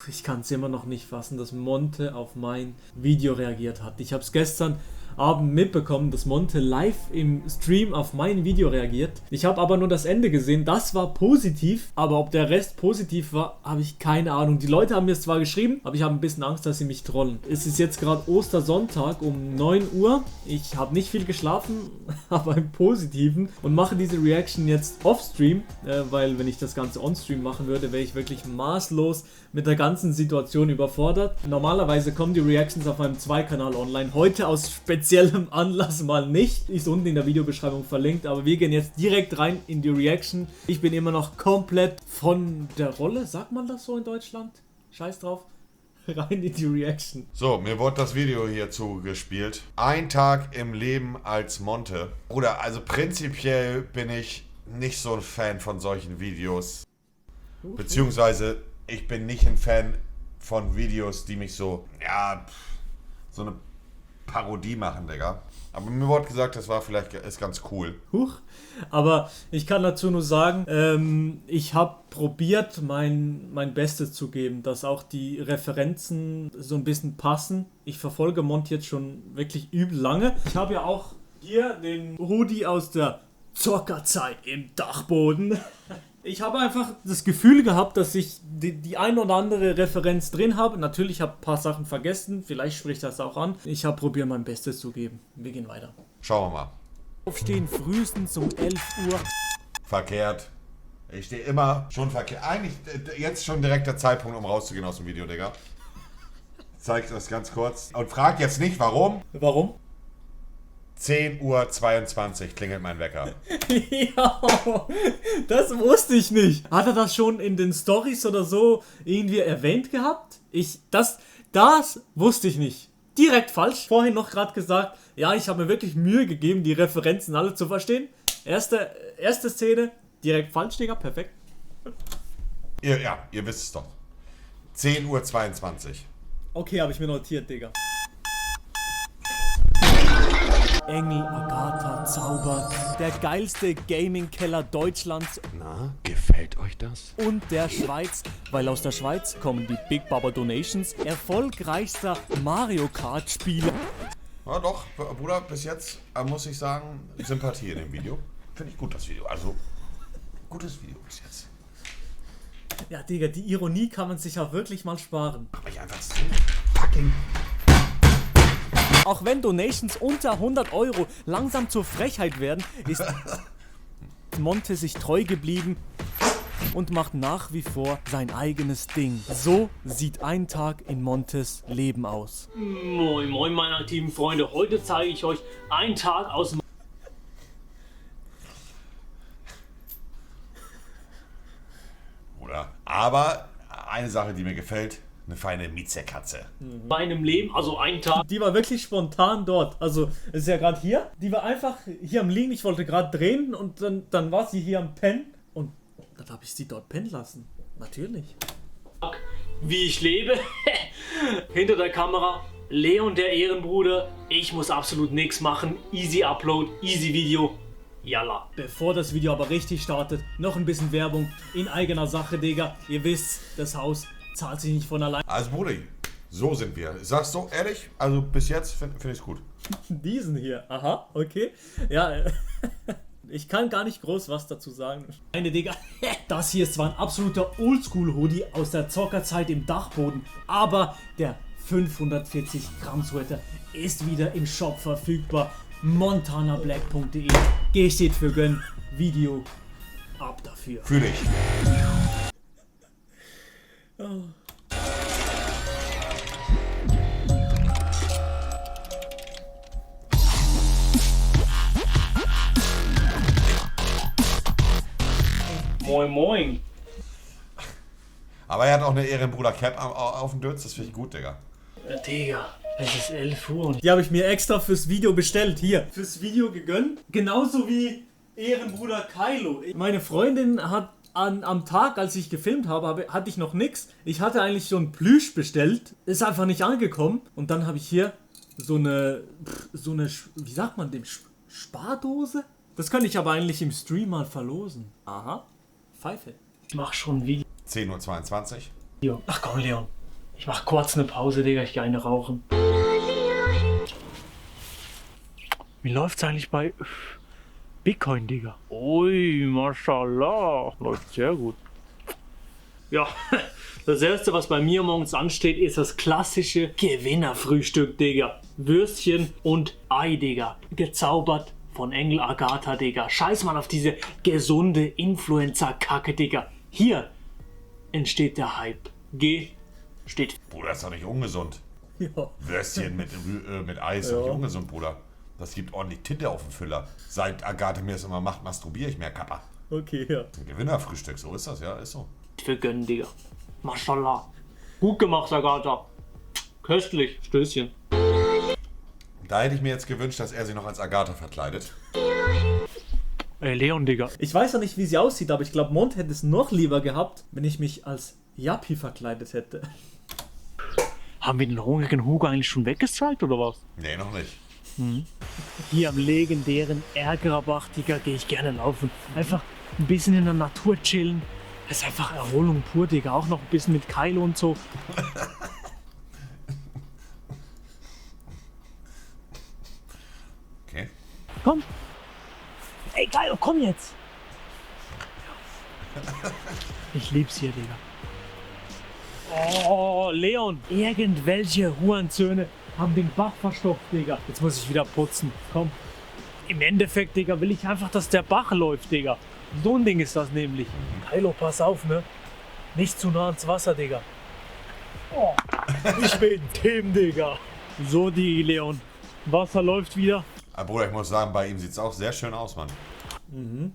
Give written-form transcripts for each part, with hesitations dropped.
Ich kann es immer noch nicht fassen, dass Monte auf mein Video reagiert hat. Ich habe es gestern Abend mitbekommen, dass Monte live im Stream auf mein Video reagiert. Ich habe aber nur das Ende gesehen. Das war positiv, aber ob der Rest positiv war, habe ich keine Ahnung. Die Leute haben mir zwar geschrieben, aber ich habe ein bisschen Angst, dass sie mich trollen. Es ist jetzt gerade Ostersonntag um 9 Uhr. Ich habe nicht viel geschlafen, aber im Positiven und mache diese Reaction jetzt off-Stream, weil wenn ich das Ganze on-Stream machen würde, wäre ich wirklich maßlos mit der ganzen Situation überfordert. Normalerweise kommen die Reactions auf meinem 2-Kanal online. Heute aus speziellem Anlass mal nicht. Ist unten in der Videobeschreibung verlinkt. Aber wir gehen jetzt direkt rein in die Reaction. Ich bin immer noch komplett von der Rolle. Sagt man das so in Deutschland? Scheiß drauf. Rein in die Reaction. So, mir wurde das Video hier zugespielt. Ein Tag im Leben als Monte. Bruder, also prinzipiell bin ich nicht so ein Fan von solchen Videos. Beziehungsweise ich bin nicht ein Fan von Videos, die mich so, ja, so eine Parodie machen, Digga. Aber mir wurde gesagt, das war vielleicht ist ganz cool. Aber ich kann dazu nur sagen, ich habe probiert, mein Bestes zu geben, dass auch die Referenzen so ein bisschen passen. Ich verfolge Monty jetzt schon wirklich übel lange. Ich habe ja auch hier den Hoodie aus der Zockerzeit im Dachboden. Ich habe einfach das Gefühl gehabt, dass ich die ein oder andere Referenz drin habe. Natürlich habe ich ein paar Sachen vergessen, vielleicht spricht das auch an. Ich habe probiert, mein Bestes zu geben. Wir gehen weiter. Schauen wir mal. Aufstehen frühestens um 11 Uhr. Verkehrt. Ich stehe immer schon verkehrt. Eigentlich jetzt schon direkt der Zeitpunkt, um rauszugehen aus dem Video, Digga. Ich zeig das ganz kurz. Und frag jetzt nicht, warum. Warum? 10:22 Uhr klingelt mein Wecker. Ja, das wusste ich nicht. Hat er das schon in den Stories oder so irgendwie erwähnt gehabt? Das wusste ich nicht. Direkt falsch. Vorhin noch gerade gesagt, ja, ich habe mir wirklich Mühe gegeben, die Referenzen alle zu verstehen. Erste Szene, direkt falsch, Digga, perfekt. Ihr wisst es doch. 10:22 Uhr. Okay, habe ich mir notiert, Digga. Engel, Agatha, Zauber, der geilste Gaming-Keller Deutschlands. Na, gefällt euch das? Und der Schweiz, weil aus der Schweiz kommen die Big Baba Donations, erfolgreichster Mario Kart Spieler. Ja doch, Bruder, bis jetzt muss ich sagen, Sympathie in dem Video. Finde ich gut, das Video. Also, gutes Video bis jetzt. Ja, Digga, die Ironie kann man sich auch wirklich mal sparen. Aber ich einfach so fucking... Auch wenn Donations unter 100 Euro langsam zur Frechheit werden, ist Monte sich treu geblieben und macht nach wie vor sein eigenes Ding. So sieht ein Tag in Montes Leben aus. Moin moin meine aktiven Freunde, heute zeige ich euch einen Tag aus... Bruder, aber eine Sache, die mir gefällt, eine feine Mietzekatze. meinem Leben, also einen Tag Die war wirklich spontan dort. Also, es ist ja gerade hier. Die war einfach hier am Liegen. Ich wollte gerade drehen und dann war sie hier am Pennen. Und dann habe ich sie dort pennen lassen. Natürlich. wie ich lebe. Hinter der Kamera Leon der Ehrenbruder. Ich muss absolut nichts machen. Easy Upload, easy Video. Yalla. Bevor das Video aber richtig startet, noch ein bisschen Werbung in eigener Sache, Digga. Ihr wisst, das Haus zahlt sich nicht von allein. Also Bruder, so sind wir. Ich sag's so ehrlich, also bis jetzt find ich's gut. Diesen hier. Aha, okay. Ja, ich kann gar nicht groß was dazu sagen. Eine Digga. Das hier ist zwar ein absoluter Oldschool-Hoodie aus der Zockerzeit im Dachboden, aber der 540 Gramm Sweater ist wieder im Shop verfügbar. montanablack.de. G steht für Gönn. Video ab dafür. Fühl dich. Oh. Moin moin. Aber er hat auch eine Ehrenbruder-Cap auf dem Dötz, das finde ich gut, Digga. Digga, es ist 11 Uhr und Die habe ich mir extra fürs Video bestellt. Hier, fürs Video gegönnt. Genauso wie Ehrenbruder Kylo. Meine Freundin hat am Tag, als ich gefilmt habe, hatte ich noch nichts. Ich hatte eigentlich schon Plüsch bestellt. Ist einfach nicht angekommen. Und dann habe ich hier so eine, wie sagt man dem, Spardose? Das könnte ich aber eigentlich im Stream mal verlosen. Aha, Pfeife. ich mach schon ein Video. 10:22 Uhr. Jo. Ach komm, Leon. Ich mach kurz eine Pause, Digga. Ich geh eine rauchen. Wie läuft's eigentlich bei Bitcoin, Digga? Ui, mashallah. Läuft sehr gut. Ja, das erste, was bei mir morgens ansteht, ist das klassische Gewinnerfrühstück, Digga. Würstchen und Ei, Digga. Gezaubert von Engel Agatha, Digga. Scheiß mal auf diese gesunde Influencer-Kacke, Digga. Hier entsteht der Hype. G steht. Bruder, ist doch nicht ungesund. Ja. Würstchen mit Eis ist doch nicht ungesund, Bruder. Das gibt ordentlich Tinte auf den Füller. Seit Agathe mir das immer macht, masturbiere ich mehr, Kappa. Okay, ja. Ein Gewinnerfrühstück, so ist das, ja, ist so. Für gönnen, Digga. Mashallah. Gut gemacht, Agatha. Köstlich. Stößchen. Da hätte ich mir jetzt gewünscht, dass er sich noch als Agatha verkleidet. Ey, Leon, Digga. Ich weiß ja nicht, wie sie aussieht, aber ich glaube, Mont hätte es noch lieber gehabt, wenn ich mich als Yappi verkleidet hätte. Haben wir den hungrigen Hugo eigentlich schon weggestrikt oder was? Nee, noch nicht. Hier am legendären Ärgererbach, Digga, gehe ich gerne laufen. Einfach ein bisschen in der Natur chillen. Das ist einfach Erholung pur, Digga. Auch noch ein bisschen mit Kylo und so. Okay. Komm. Ey, Kylo, komm jetzt. Ich lieb's hier, Digga. Oh, Leon. Irgendwelche Hurensöhne haben den Bach verstopft, Digga. Jetzt muss ich wieder putzen. Komm. Im Endeffekt, Digga, will ich einfach, dass der Bach läuft, Digga. So ein Ding ist das nämlich. Kylo, pass auf, ne? Nicht zu nah ans Wasser, Digga. Oh, ich bin Tim, Digga. So, die Leon. Wasser läuft wieder. Aber Bruder, ich muss sagen, bei ihm sieht es auch sehr schön aus, Mann.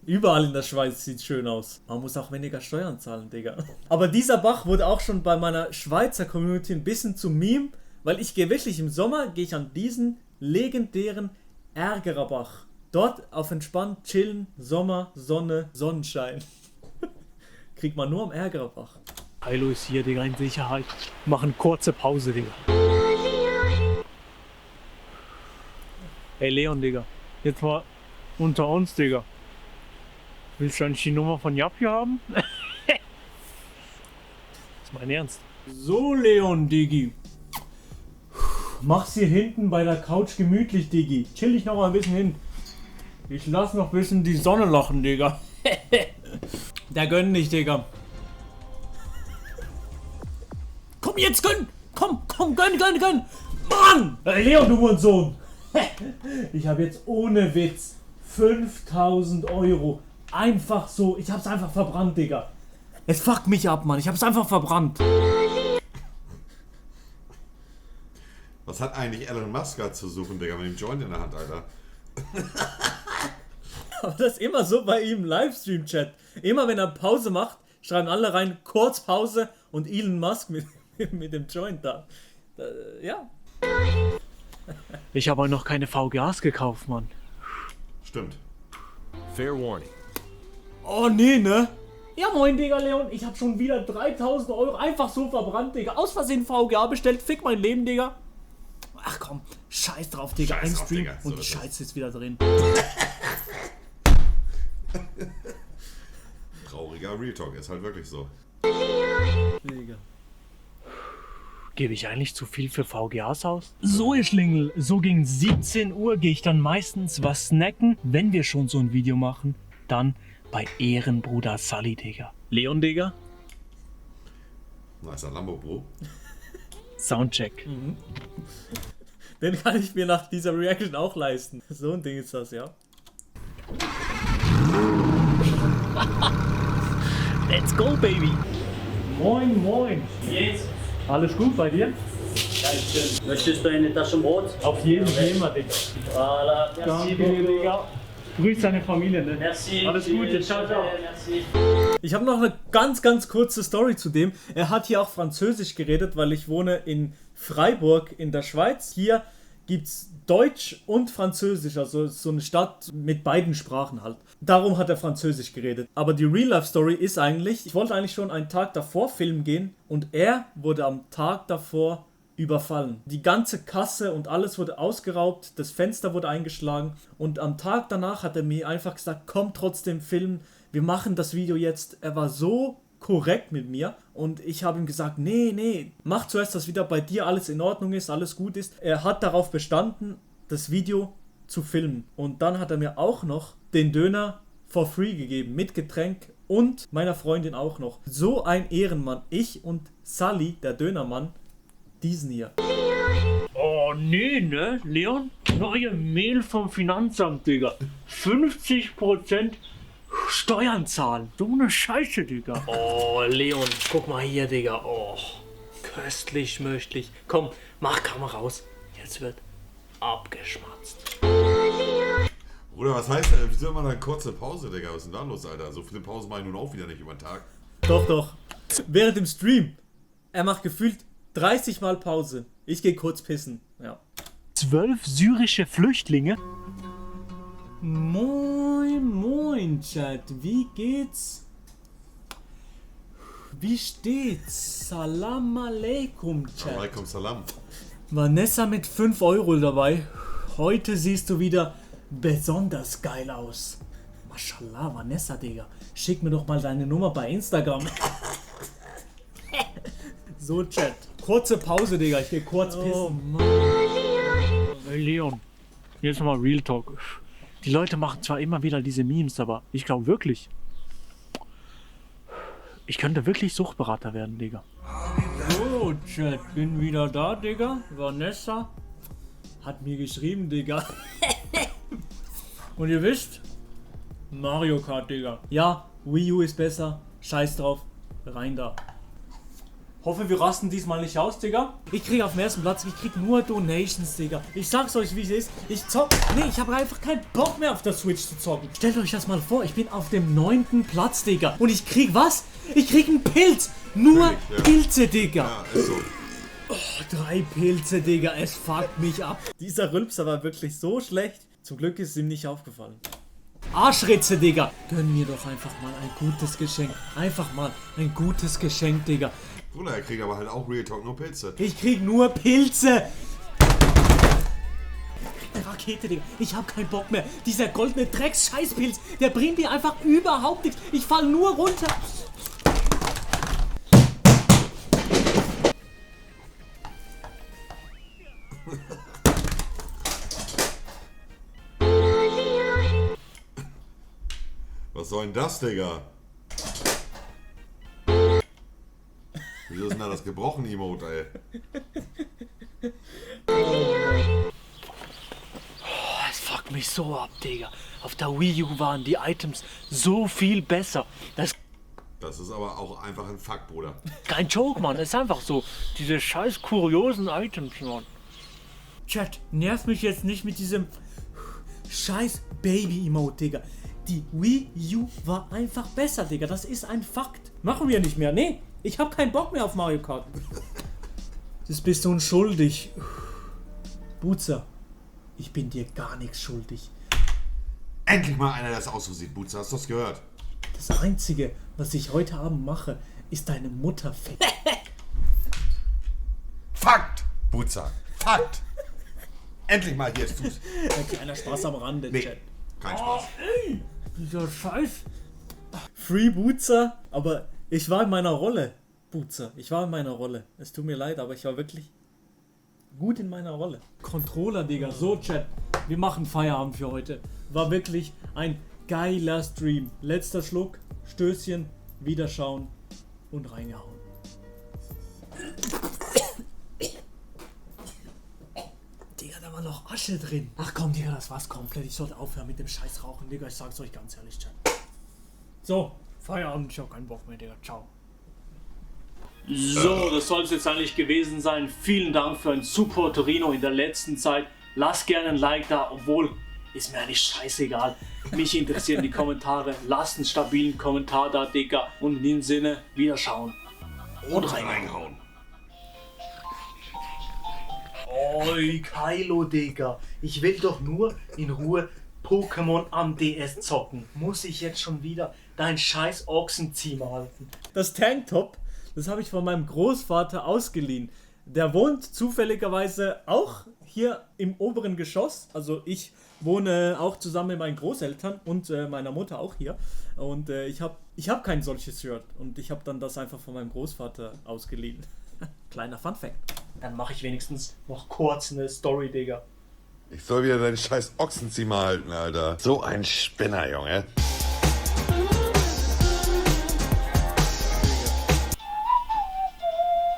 Überall in der Schweiz sieht schön aus. Man muss auch weniger Steuern zahlen, Digga. Aber dieser Bach wurde auch schon bei meiner Schweizer Community ein bisschen zum Meme, weil ich gehe wirklich im Sommer, gehe ich an diesen legendären Ärgererbach. Dort auf entspannt chillen, Sommer, Sonne, Sonnenschein. Kriegt man nur am Ärgererbach. Kylo ist hier, Digga, in Sicherheit. Machen kurze Pause, Digga. Ey, Leon, Digga. Jetzt mal unter uns, Digga. Willst du eigentlich die Nummer von Yappi haben? Das ist mein Ernst. So, Leon, Diggi. Mach's hier hinten bei der Couch gemütlich, Diggi. Chill dich noch mal ein bisschen hin. Ich lass noch ein bisschen die Sonne lachen, Digga. Der gönn nicht, Digga. Komm jetzt, gönn! Komm, gönn! Mann! Hey, Leon, du Hurensohn! Ich habe jetzt ohne Witz 5000 Euro. Einfach so. Ich hab's einfach verbrannt, Digga. Es fuckt mich ab, Mann. Ich hab's einfach verbrannt. Was hat eigentlich Elon Musk da zu suchen, Digga, mit dem Joint in der Hand, Alter? Aber das ist immer so bei ihm im Livestream-Chat. Immer wenn er Pause macht, schreiben alle rein, kurz Pause und Elon Musk mit dem Joint da. Ja. Ich habe noch keine VGAs gekauft, Mann. Stimmt. Fair warning. Oh nee, ne? Ja moin, Digga, Leon. Ich hab schon wieder 3000 Euro einfach so verbrannt, Digga. Aus Versehen VGA bestellt. Fick mein Leben, Digga. Ach komm, scheiß drauf, Digga. Scheiß Ein drauf, Stream Digga. So und die ist es. Scheiße ist wieder drin. Trauriger Real Talk, ist halt wirklich so. Digga. Gebe ich eigentlich zu viel für VGAs aus? So, ihr Schlingel, so gegen 17 Uhr gehe ich dann meistens was snacken. Wenn wir schon so ein Video machen, dann bei Ehrenbruder Sully, Digga. Leon, Digga, Nicer Lambo, Bro. Soundcheck. Den kann ich mir nach dieser Reaction auch leisten. So ein Ding ist das, ja. Let's go, baby. Moin, moin. Jetzt. Alles gut bei dir? Dankeschön. Möchtest du eine Tasche Brot? Auf jeden Fall, Digga. Voilà. Merci Danke, beaucoup. Digga. Grüß deine Familie, ne? Merci. Alles Gute, Tschüss. ciao, ciao. Merci. Ich habe noch eine ganz kurze Story zu dem. Er hat hier auch Französisch geredet, weil ich wohne in Freiburg in der Schweiz. Hier gibt's Deutsch und Französisch, also so eine Stadt mit beiden Sprachen halt. Darum hat er Französisch geredet. Aber die Real-Life-Story ist eigentlich, ich wollte eigentlich schon einen Tag davor filmen gehen und er wurde am Tag davor überfallen. Die ganze Kasse und alles wurde ausgeraubt, das Fenster wurde eingeschlagen und am Tag danach hat er mir einfach gesagt, komm trotzdem filmen, wir machen das Video jetzt. Er war so korrekt mit mir und ich habe ihm gesagt, nee, mach zuerst, dass wieder bei dir alles in Ordnung ist, alles gut ist. Er hat darauf bestanden, das Video zu filmen und dann hat er mir auch noch den Döner for free gegeben, mit Getränk und meiner Freundin auch noch. So ein Ehrenmann. Ich und Sully, der Dönermann, diesen hier. Oh nee, ne, Leon? Neue Mail vom Finanzamt, Digga. 50% Steuern zahlen. So eine Scheiße, Digga. Oh, Leon, guck mal hier, Digga. Oh, köstlich, möchtlich. Komm, mach Kamera raus. Jetzt wird abgeschmatzt. Bruder, was heißt, wieso immer eine kurze Pause, Digga? Was ist denn da los, Alter? So viele Pausen mache ich nun auch wieder nicht über den Tag. Doch. Während dem Stream. Er macht gefühlt 30 Mal Pause. Ich gehe kurz pissen. Ja. 12 syrische Flüchtlinge? Moin, Chat. Wie geht's? Wie steht's? Salam alaikum, Chat. Alaikum salam. Vanessa mit 5 Euro dabei. Heute siehst du wieder besonders geil aus. Mashallah, Vanessa, Digga. Schick mir doch mal deine Nummer bei Instagram. So, Chat. Kurze Pause, Digga. Ich geh kurz pissen. Hey Leon, jetzt mal Real Talk. Die Leute machen zwar immer wieder diese Memes, aber ich glaube wirklich, ich könnte wirklich Suchtberater werden, Digga. So, Chat. Bin wieder da, Digga. Vanessa hat mir geschrieben, Digga. Und ihr wisst, Mario Kart, Digga. Ja, Wii U ist besser. Scheiß drauf. Rein da. Hoffe, wir rasten diesmal nicht aus, Digga. Ich krieg auf dem ersten Platz, ich krieg nur Donations, Digga. Ich sag's euch, wie es ist. Ich habe einfach keinen Bock mehr auf der Switch zu zocken. Stellt euch das mal vor, ich bin auf dem 9. Platz, Digga. Und ich krieg was? Ich krieg einen Pilz. Nur Pilze, Digga. Ja, ist so. 3 Pilze, Digga. Es fuckt mich ab. Dieser Rülpser war wirklich so schlecht. Zum Glück ist es ihm nicht aufgefallen. Arschritze, Digga. Gönn mir doch einfach mal ein gutes Geschenk. Einfach mal ein gutes Geschenk, Digga. Bruder, er kriegt aber halt auch Real Talk nur Pilze. Ich krieg nur Pilze. Eine Rakete, Digga. Ich hab keinen Bock mehr. Dieser goldene Drecks-Scheißpilz, der bringt mir einfach überhaupt nichts. Ich fall nur runter. Was soll denn das, Digga? Wieso ist denn da das gebrochene Emote, ey? Es fuckt mich so ab, Digga. Auf der Wii U waren die Items so viel besser. Das Das ist aber auch einfach ein Fuck, Bruder. ist kein Joke, Mann. Es ist einfach so. Diese scheiß kuriosen Items, Mann. Chat, nerv mich jetzt nicht mit diesem scheiß Baby-Emote, Digga. Die Wii U war einfach besser, Digga. Das ist ein Fakt. Machen wir nicht mehr. Nee, ich hab keinen Bock mehr auf Mario Kart. Das bist du unschuldig. Butzer, ich bin dir gar nichts schuldig. Endlich mal einer, der das auch so sieht, Butzer. Hast du das gehört? Das Einzige, was ich heute Abend mache, ist deine Mutter ficken. Fakt, Butzer. Fakt. Endlich mal hier. Tu's. Ein kleiner Spaß am Rande, Nee, Chat. kein Spaß. Ey, dieser Scheiß. Free Butzer, aber ich war in meiner Rolle. Butzer, ich war in meiner Rolle. Es tut mir leid, aber ich war wirklich gut in meiner Rolle. Controller, Digga. So, Chat. Wir machen Feierabend für heute. War wirklich ein geiler Stream. Letzter Schluck, Stößchen, Wiederschauen und reingehauen. Digga, da war noch Asche drin. Ach komm, Digga, das war's komplett. Ich sollte aufhören mit dem Scheiß Rauchen, Digga. Ich sag's euch ganz ehrlich, Chat. So, Feierabend. Ich hab keinen Bock mehr, Digga. Ciao. So, das soll es jetzt eigentlich gewesen sein. Vielen Dank für ein super Torino in der letzten Zeit. Lasst gerne ein Like da, obwohl ist mir eigentlich scheißegal. Mich interessieren die Kommentare. Lasst einen stabilen Kommentar da, Digga. Und in dem Sinne, wiederschauen. Und reinhauen. Oi, Kylo, Digga. Ich will doch nur in Ruhe Pokémon am DS zocken. Muss ich jetzt schon wieder dein scheiß Ochsenziemer halten? Das Tanktop, das habe ich von meinem Großvater ausgeliehen. Der wohnt zufälligerweise auch hier im oberen Geschoss. Also ich wohne auch zusammen mit meinen Großeltern und meiner Mutter auch hier. Und ich hab kein solches Shirt. Und ich habe dann das einfach von meinem Großvater ausgeliehen. Kleiner Funfact. Dann mache ich wenigstens noch kurz eine Story, Digga. Ich soll wieder deinen scheiß Ochsenziemer halten, Alter. So ein Spinner, Junge.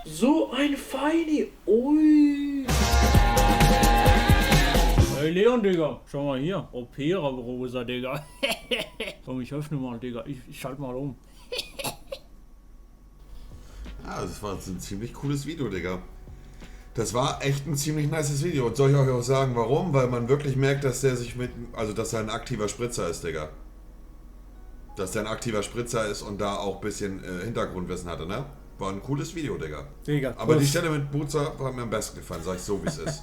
So ein Feini. Ui. Hey Leon, Digga, schau mal hier. Opera-Rosa, Digga. Komm, ich öffne mal, Digga. Ich schalte mal um. Ja, das war ein ziemlich cooles Video, Digga. Das war echt ein ziemlich nices Video. Und soll ich euch auch sagen, warum? Weil man wirklich merkt, dass der sich dass er ein aktiver Spritzer ist, Digga. Dass der ein aktiver Spritzer ist und da auch ein bisschen Hintergrundwissen hatte, ne? War ein cooles Video, Digga. Digga, aber die Stelle mit Buzer hat mir am besten gefallen, sag ich so, wie es ist.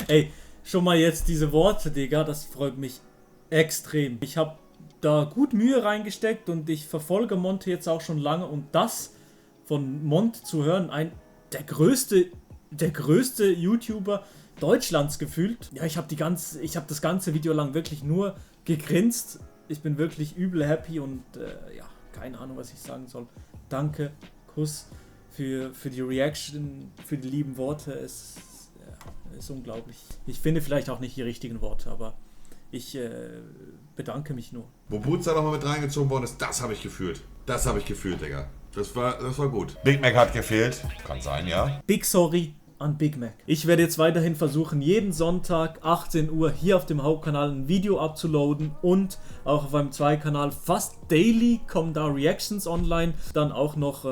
Ey, schon mal jetzt diese Worte, Digga, das freut mich extrem. Ich habe da gut Mühe reingesteckt und ich verfolge Monte jetzt auch schon lange und das von Mont zu hören, der größte YouTuber Deutschlands gefühlt. Ja, ich habe das ganze Video lang wirklich nur gegrinst. Ich bin wirklich übel happy und ja, keine Ahnung, was ich sagen soll. Danke, Kuss für die Reaction, für die lieben Worte. Es ist unglaublich. Ich finde vielleicht auch nicht die richtigen Worte, aber ich bedanke mich nur. Wo Buzer nochmal mit reingezogen worden ist, das habe ich gefühlt. Das habe ich gefühlt, Digga. Das war gut. Big Mac hat gefehlt. Kann sein, ja. Big sorry an Big Mac. Ich werde jetzt weiterhin versuchen, jeden Sonntag 18 Uhr hier auf dem Hauptkanal ein Video upzuloaden und auch auf meinem Zweikanal fast daily kommen da Reactions online, dann auch noch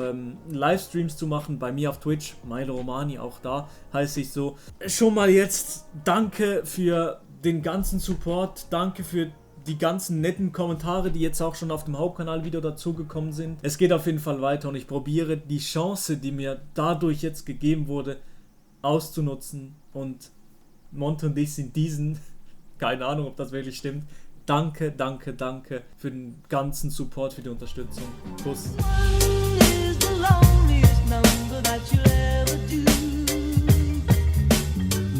Livestreams zu machen bei mir auf Twitch, Milo Romani, auch da heiße ich so. Schon mal jetzt danke für den ganzen Support, danke für die ganzen netten Kommentare, die jetzt auch schon auf dem Hauptkanal wieder dazugekommen sind. Es geht auf jeden Fall weiter und ich probiere die Chance, die mir dadurch jetzt gegeben wurde, auszunutzen und Monte und ich sind diesen, keine Ahnung, ob das wirklich stimmt. Danke für den ganzen Support, für die Unterstützung. Kuss.